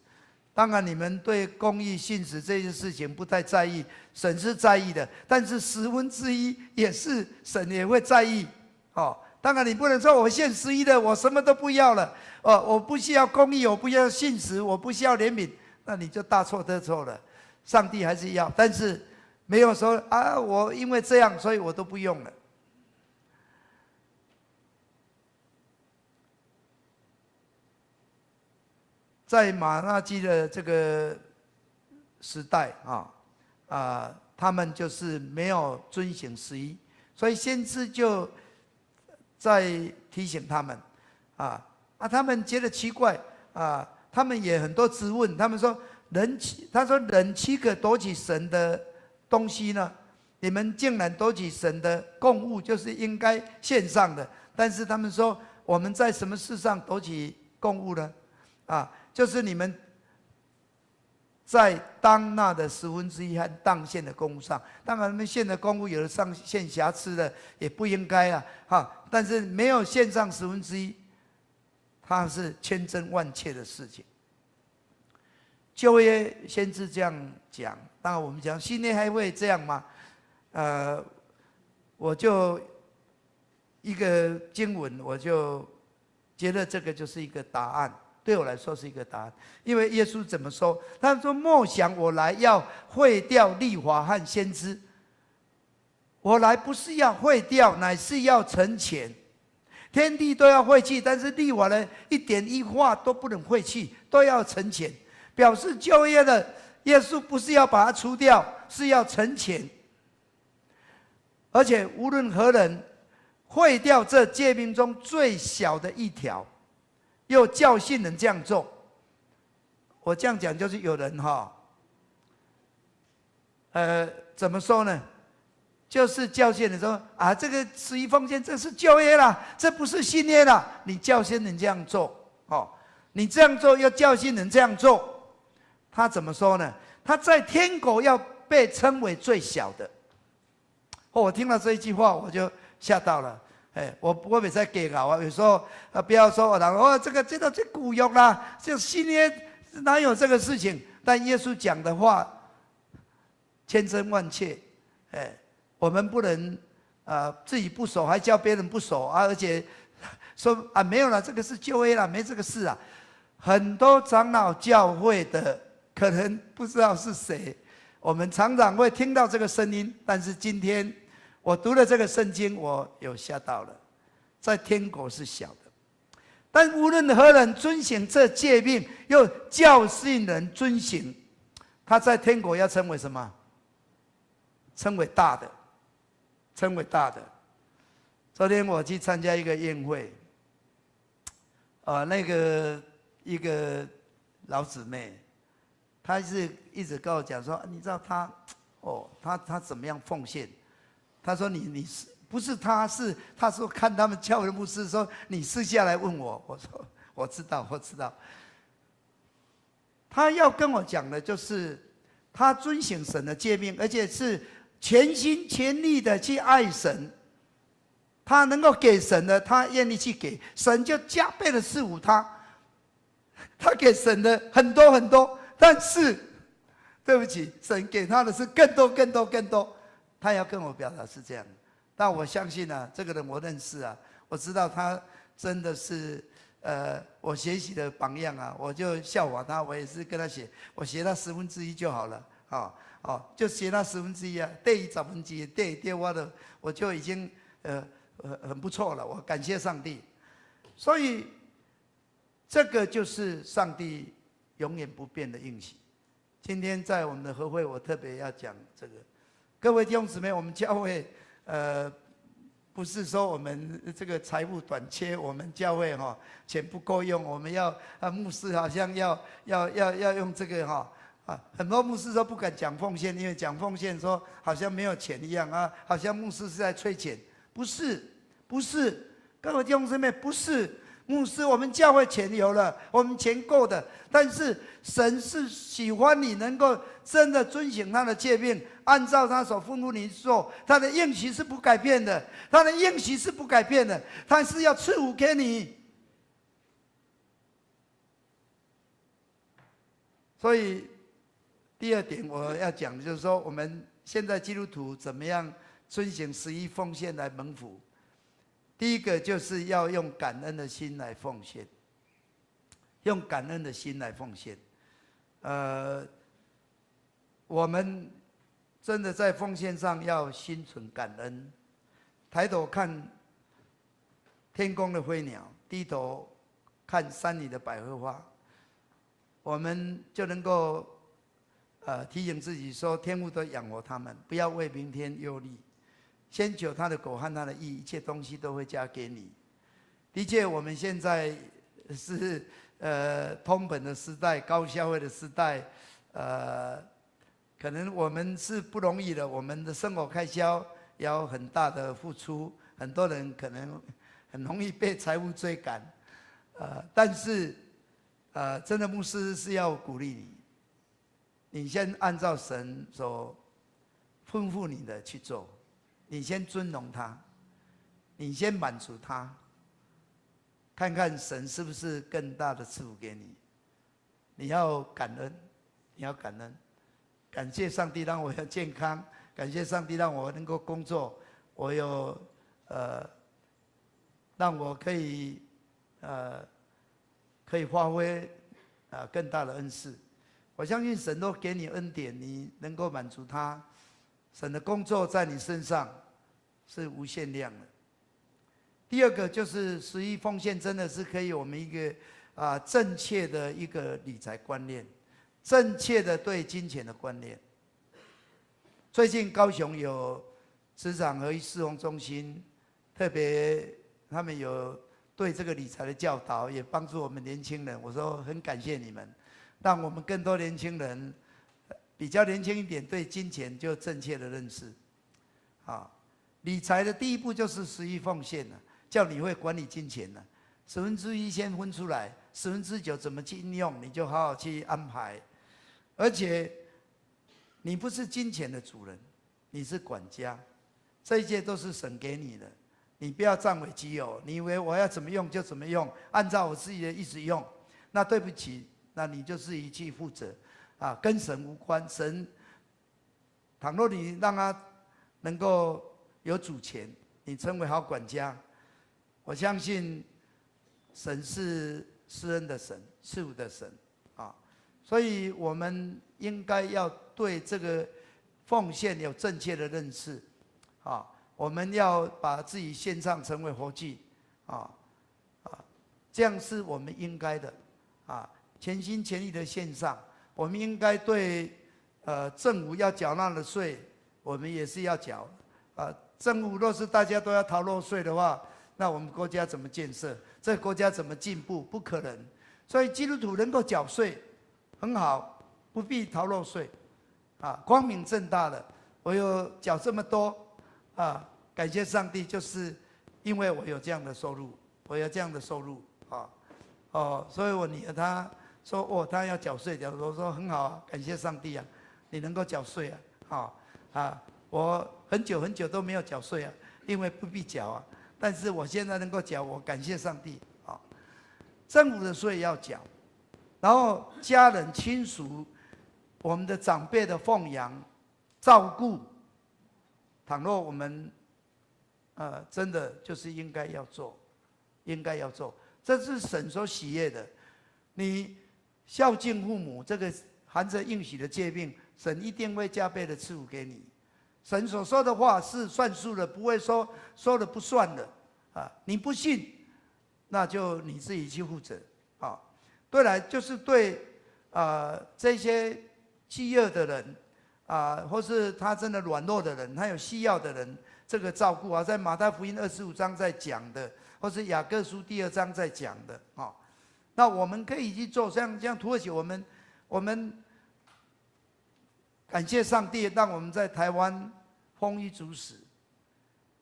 當然，你們對公義、信實這些事情不太在意，神是在意的。但是十分之一也是神也會在意。哦，當然你不能說我獻十一的，我什麼都不要了。哦，我不需要公義，我不要信實，我不需要憐憫，那你就大錯特錯了。上帝還是要，但是沒有說啊，我因為這樣，所以我都不用了。在瑪拉基的這個時代啊，他們就是沒有遵行十一，所以先知就在提醒他們，他們覺得奇怪啊，他們也很多質問，他們說人他說人豈可奪取神的東西呢？你們竟然奪取神的供物，就是應該獻上的。但是他們說我們在什麼事上奪取供物呢？啊？就是你們在當納的十分之一和當獻的供物上。當然，他們獻的供物有的上獻瑕疵的，也不應該啊，哈。但是沒有獻上十分之一，它是千真萬確的事情。舊約先知這樣講，當然我們講新約還會這樣嗎？我就一個經文，我就覺得這個就是一個答案。對我來說是一個答案，因為耶穌怎麼說？他說：“莫想我來要廢掉律法和先知，我來不是要廢掉，乃是要成全。天地都要廢去，但是律法呢，一點一劃都不能廢去，都要成全。表示舊約的耶穌不是要把它除掉，是要成全。而且無論何人廢掉這誡命中最小的一條，又教訓人這樣做。”我這樣講就是有人哈，怎麼說呢？就是教訓人說啊，這個十一奉獻這是舊約啦，這不是新約啦。你教訓人這樣做，哦，你這樣做又教訓人這樣做，他怎麼說呢？他在天國要被稱為最小的。哦，我聽到這一句話我就嚇到了。哎，我袂使計較啊！有時候啊，不要說人哦，這個這舊約啦，這新約哪有這個事情？但耶穌講的話千真萬確，哎，我們不能啊自己不守，還叫別人不守啊！而且說啊沒有了，這個是舊約了，沒這個事啊。很多長老教會的可能不知道是誰，我們常常會聽到這個聲音，但是今天我讀了這個聖經，我有嚇到了，在天國是小的，但無論何人遵行這誡命，又教訓人遵行，他在天國要稱為什麼？稱為大的，稱為大的。昨天我去參加一個宴會，啊，那個一個老姊妹，她是一直跟我講說，你知道她，哦，她怎麼樣奉獻？他說你：“你是不是他是？他說看他們教會牧師說你私下來問我。”我說我知道，我知道。他要跟我講的就是他遵行神的誡命，而且是全心全力的去愛神。他能夠給神的，他願意去給，神就加倍的賜福他。他給神的很多很多，但是對不起，神給他的是更多更多更多。他要跟我表達是這樣，但我相信啊，這個人我認識啊，我知道他真的是我學習的榜樣啊，我就效法他，我也是跟他學，我學他十分之一就好了，哦哦，就學他十分之一啊，對於十分之一，對對我的我就已經很不錯了，我感謝上帝。所以這個就是上帝永遠不變的應許。今天在我們的合會，我特別要講這個。各位弟兄姊妹，我們教會，不是說我們這個財務短缺，我們教會哈錢不夠用，我們要啊牧師好像要用這個哈啊，很多牧師都不敢講奉獻，因為講奉獻說好像沒有錢一樣啊，好像牧師是在催錢，不是，不是，各位弟兄姊妹，不是牧師，我們教會錢有了，我們錢夠的，但是神是喜歡你能夠真的遵行他的誡命，按照他所吩咐你做，他的應許是不改變的，他的應許是不改變的，他是要賜福給你。所以第二點我要講的就是說，我們現在基督徒怎麼樣遵行十一奉獻來蒙福？第一個就是要用感恩的心來奉獻，用感恩的心來奉獻。我們真的在奉獻上要心存感恩，抬頭看天空的飛鳥，低頭看山裡的百合花，我們就能夠提醒自己說，天父都養活他們，不要為明天憂慮。先求他的國和他的義，一切東西都會加給你。的確，我們現在是通膨的時代，高消費的時代，可能我們是不容易的，我們的生活開銷要很大的付出，很多人可能很容易被財務追趕，但是，真的牧師是要鼓勵你，你先按照神所吩咐你的去做，你先尊榮他，你先滿足他，看看神是不是更大的賜福給你。你要感恩，你要感恩，感謝上帝讓我有健康，感謝上帝讓我能夠工作，我有讓我可以發揮更大的恩賜。我相信神都給你恩典，你能夠滿足他，神的工作在你身上是無限量的。第二個就是十一奉獻，真的是可以我們一個正確的一個理財觀念，正確的對金錢的觀念。最近高雄有職場合一侍奉中心，特別他們有對這個理財的教導，也幫助我們年輕人。我說很感謝你們，讓我們更多年輕人比較年輕一點，對金錢就正確的認識。啊，理財的第一步就是十一奉獻了，叫你會管理金錢了。1/10先分出來，9%怎麼去應用，你就好好去安排。而且，你不是金錢的主人，你是管家，這一切都是神給你的，你不要佔為己有。你以為我要怎麼用就怎麼用，按照我自己的意思用，那對不起，那你就自己去負責，啊，跟神無關。神，倘若你讓他能夠有主權，你成為好管家，我相信神是施恩的神，賜福的神，啊，所以我們應該要對這個奉獻有正確的認識，啊，我們要把自己獻上成為活祭，啊啊，這樣是我們應該的，啊，全心全意的獻上，我們應該對政府要繳納的稅，我們也是要繳，啊，政府若是大家都要逃漏稅的話，那我們國家怎麼建設？這個國家怎麼進步？不可能。所以基督徒能夠繳稅，很好，不必逃漏稅，啊，光明正大的，我有繳這麼多，啊，感謝上帝，就是因為我有這樣的收入，我有這樣的收入，啊，哦，所以我女兒她說，哦，她要繳稅，繳，我說很好啊，感謝上帝啊，你能夠繳稅啊，好，啊，我很久很久都沒有繳稅啊，因為不必繳啊。但是我現在能夠繳，我感謝上帝啊！政府的稅要繳，然後家人親屬、我們的長輩的奉養、照顧，倘若我們真的就是應該要做，應該要做，這是神所喜悅的。你孝敬父母，這個含着應許的誡命，神一定會加倍的賜福給你。神所說的話是算數的，不會說說了不算的啊！你不信，那就你自己去負責啊。對了，就是對啊這些飢餓的人啊，或是他真的軟弱的人，他有需要的人，這個照顧啊，在馬太福音25章在講的，或是雅各書第二章在講的啊。那我們可以去做，像土耳其，我們感謝上帝，讓我們在台灣豐衣足食。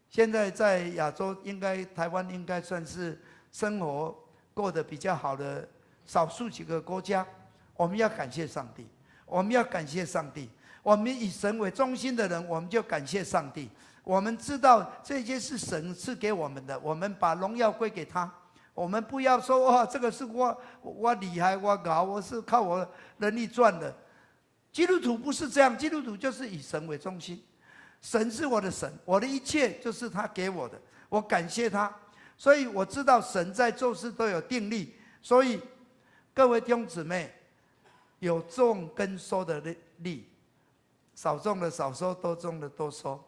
現在在亞洲，應該台灣應該算是生活過得比較好的少數幾個國家。我們要感謝上帝，我們要感謝上帝。我們以神為中心的人，我們就感謝上帝。我們知道這些是神賜給我們的，我們把榮耀歸給他。我們不要說哇，這個是我厲害，我搞，我是靠我能力賺的。基督徒不是這樣，基督徒就是以神為中心，神是我的神，我的一切就是他給我的，我感謝他。所以我知道神在做事都有定例，所以各位弟兄姊妹，有種跟收的例，少種的少收，多種的多收，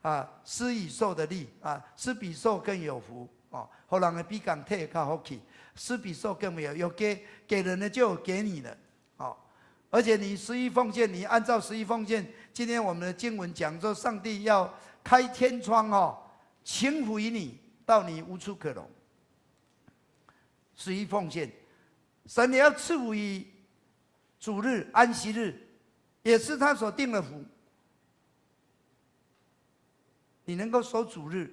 啊，施與受的例啊，施比受更有福哦，予人的比共提較福氣，施比受更有，有給人的就有給你的，哦，而且你十一奉獻，你按照十一奉獻，今天我們的經文講說，上帝要開天窗哦，傾福於你，到你無處可容。十一奉獻，神也要賜福於主日、安息日，也是他所定的福。你能夠守主日，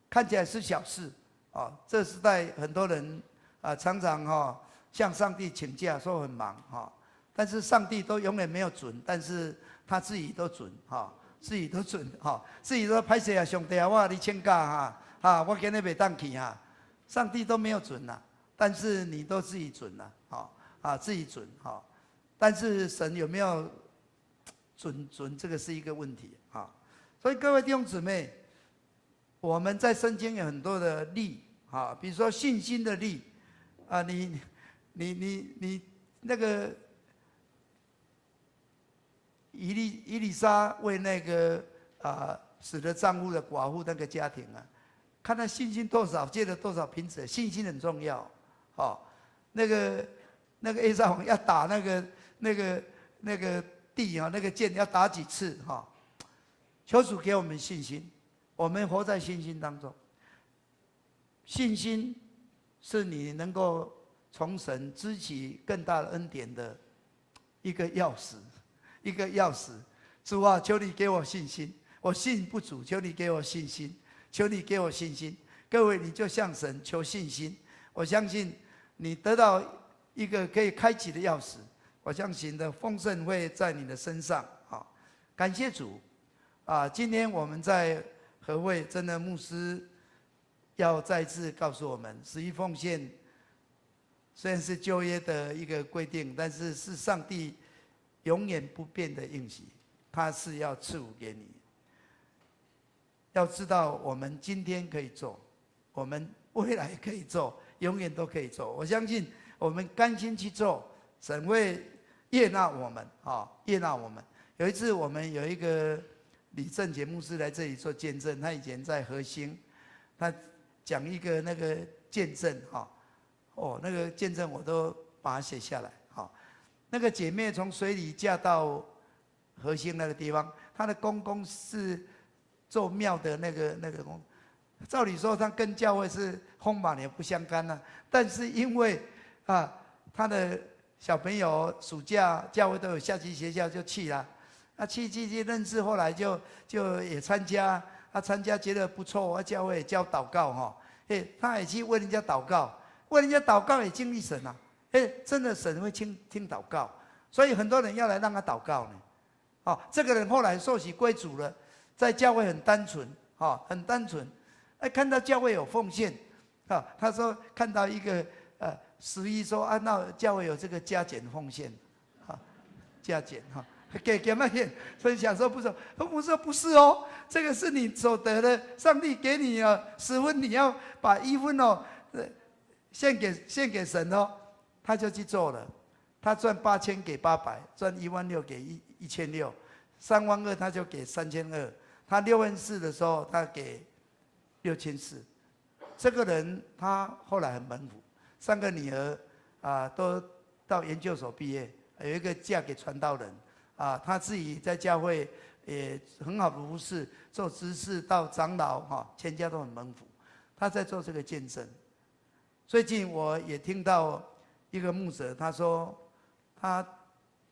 看起來是小事啊。這時代很多人啊，常常哈向上帝請假，說很忙哈。但是上帝都永遠沒有准，但是他自己都准哈，自己都准哈，自己都歹勢啊，上帝啊，我共你請假哈，哈，我今日袂當去哈，上帝都沒有准呐，但是你都自己准了，哈啊，自己准哈，但是神有沒有准准，這個是一個問題啊。所以各位弟兄姊妹，我們在聖經有很多的例啊，比如說信心的例啊，你那個以利沙為那個啊死了丈夫的寡婦那個家庭啊，看他信心多少，借了多少瓶子，信心很重要。哦，那個約沙王要打那個地啊，那個箭要打幾次哈？求主給我們信心，我們活在信心當中。信心是你能夠從神支取更大的恩典的一個鑰匙，一個鑰匙。主啊，求你給我信心，我信不足，求你給我信心，求你給我信心。各位，你就向神求信心，我相信你得到一個可以開啟的鑰匙，我相信的豐盛會在你的身上。好，感謝主啊！今天我們在和會，真的牧師要再次告訴我們，十一奉獻雖然是舊約的一個規定，但是是上帝永遠不變的應許，他是要賜福給你。要知道，我們今天可以做，我們未來可以做，永遠都可以做。我相信我們甘心去做，神會悅納我們啊，悅納我們。有一次，我們有一個李正杰牧師來這裡做見證，他以前在和興，他講一個那個見證哈，哦，那個見證我都把它寫下來。哈，那個姐妹從水里嫁到和興那個地方，她的公公是做廟的那個公，照理說他跟教會是風馬牛不相干啊，但是因為啊，他的小朋友暑假教會都有夏季學校就去了，啊去去去認識，後來就也參加，他參加覺得不錯，啊教會也教禱告哈，哎他也去為人家禱告，為人家禱告也經歷神啊，哎真的神會聽聽禱告，所以很多人要來讓他禱告呢，哦這個人後來受洗歸主了。在教會很單純，哈，很單純。哎，看到教會有奉獻，啊，他說看到一個十一說啊，那教會有這個加減奉獻，啊，加減哈，給乜嘢？所以想說不是，我說不是哦，這個是你所得的，上帝給你啊10分，你要把1分哦，獻給神哦，他就去做了，他賺8000給800，賺1.6萬給1600，3.2萬他就給3200。他6萬4的時候，他給6400。這個人他後來很蒙福，三個女兒啊都到研究所畢業，有一個嫁給傳道人，啊，他自己在教會也很好的服侍，做執事到長老哈，全家都很蒙福。他在做這個見證。最近我也聽到一個牧者，他說他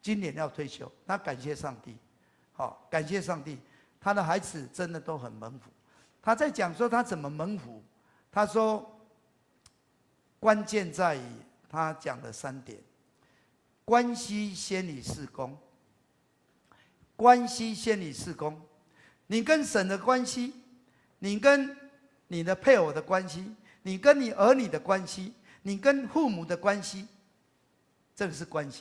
今年要退休，他感謝上帝，好，感謝上帝。他的孩子真的都很蒙福。他在講說他怎麼蒙福，他說關鍵在於他講的三點：關係先於事工，關係先於事工。你跟神的關係，你跟你的配偶的關係，你跟你兒女的關係，你跟父母的關係，這個是關係。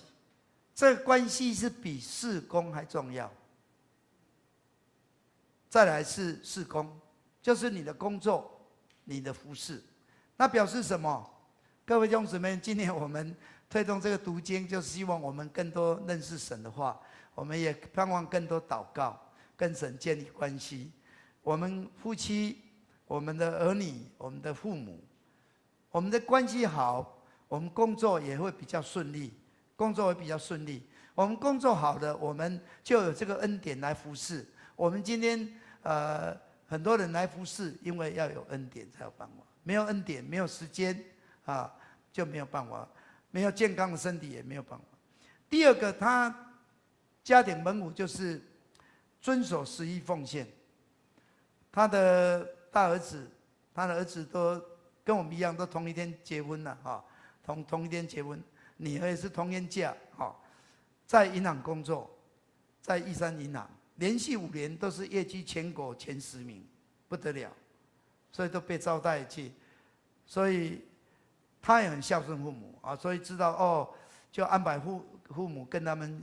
這個關係是比事工還重要。再來是事工，就是你的工作，你的服侍。那表示什麼？各位弟兄姊妹，今年我們推動這個讀經，就是希望我們更多認識神的話，我們也盼望更多禱告，跟神建立關係。我們夫妻、我們的兒女、我們的父母，我們的關係好，我們工作也會比較順利，工作會比較順利。我們工作好了，我們就有這個恩典來服侍。我們今天很多人來服侍，因為要有恩典才有辦法，沒有恩典，沒有時間啊，就沒有辦法，沒有健康的身體也沒有辦法。第二個，他家庭蒙福就是遵守十一奉獻。他的大兒子，他的兒子都跟我們一樣，都同一天結婚了哈，同一天結婚，女兒也是同天嫁哈。在银行工作，在玉山银行连续5年都是业绩全国前10名，不得了，所以都被招待去，所以他也很孝顺父母啊，所以知道哦，就安排父母跟他们，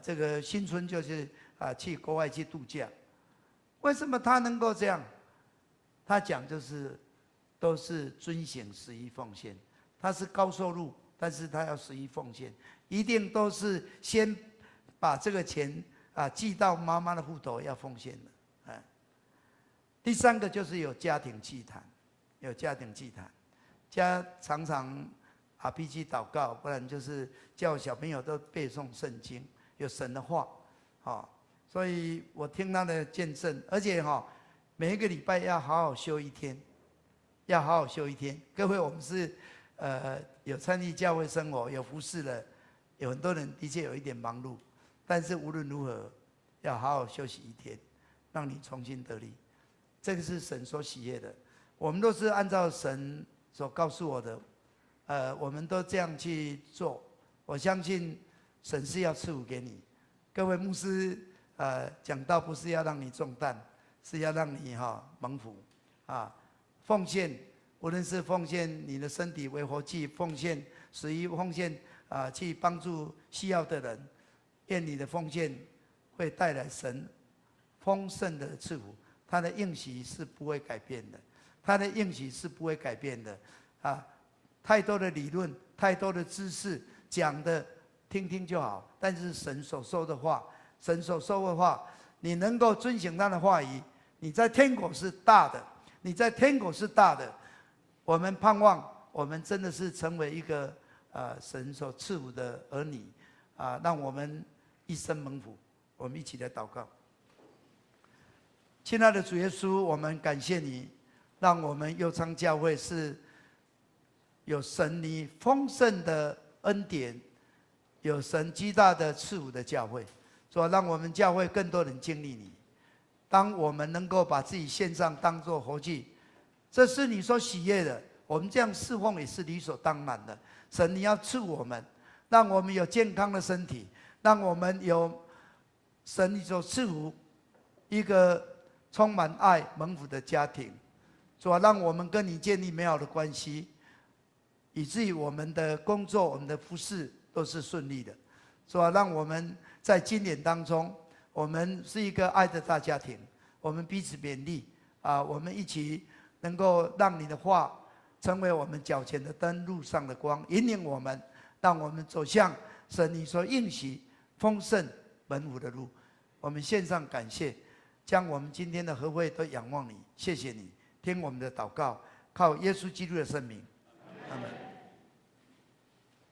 这个新春就是啊去国外去度假。为什么他能够这样？他讲就是都是遵行十一奉献。他是高收入，但是他要十一奉献，一定都是先把这个钱啊寄到妈妈的户头要奉献的。哎，第三个就是有家庭祭坛，有家庭祭坛，家常常 RPG 祷告，不然就是叫小朋友都背诵圣经，有神的话，好，所以我听他的见证，而且哈，每一个礼拜要好好休一天，要好好休一天。各位，我们是有参与教会生活，有服侍的，有很多人的确有一点忙碌，但是无论如何，要好好休息一天，让你重新得力。这个是神所喜悦的，我们都是按照神所告诉我的，我们都这样去做。我相信神是要赐福给你。各位牧师，讲道不是要让你重担，是要让你哈蒙福啊。奉献，无论是奉献你的身体为活祭，奉献十一奉献啊，去帮助需要的人，愿你的奉献会带来神丰盛的赐福。他的应许是不会改变的，他的应许是不会改变的，啊，太多的理论，太多的知识讲的听听就好，但是神所说的话，神所说的话，你能够遵行他的话语，你在天国是大的，你在天国是大的。我们盼望，我们真的是成为一个神所赐福的儿女，啊，让我们一生蒙福。我们一起来祷告。亲爱的主耶稣，我们感谢你，让我们右昌教会是有神你丰盛的恩典，有神极大的赐福的教会。主啊，让我们教会更多人经历你。当我们能够把自己献上当作活祭，这是你所喜悦的。我们这样侍奉也是理所当然的。神，你要赐我们，让我们有健康的身体，让我们有神你所赐福一个充满爱蒙福的家庭。主啊，让我们跟你建立美好的关系，以至于我们的工作、我们的服侍都是顺利的。主啊，让我们在今年当中，我们是一个爱的大家庭，我们彼此勉励啊，我们一起能够让你的话成为我们脚前的灯，路上的光，引领我们，让我们走向神你所应许丰盛蒙福的路。我们献上感谢，将我们今天的和会都仰望你，谢谢你，听我们的祷告，靠耶稣基督的圣名，阿门。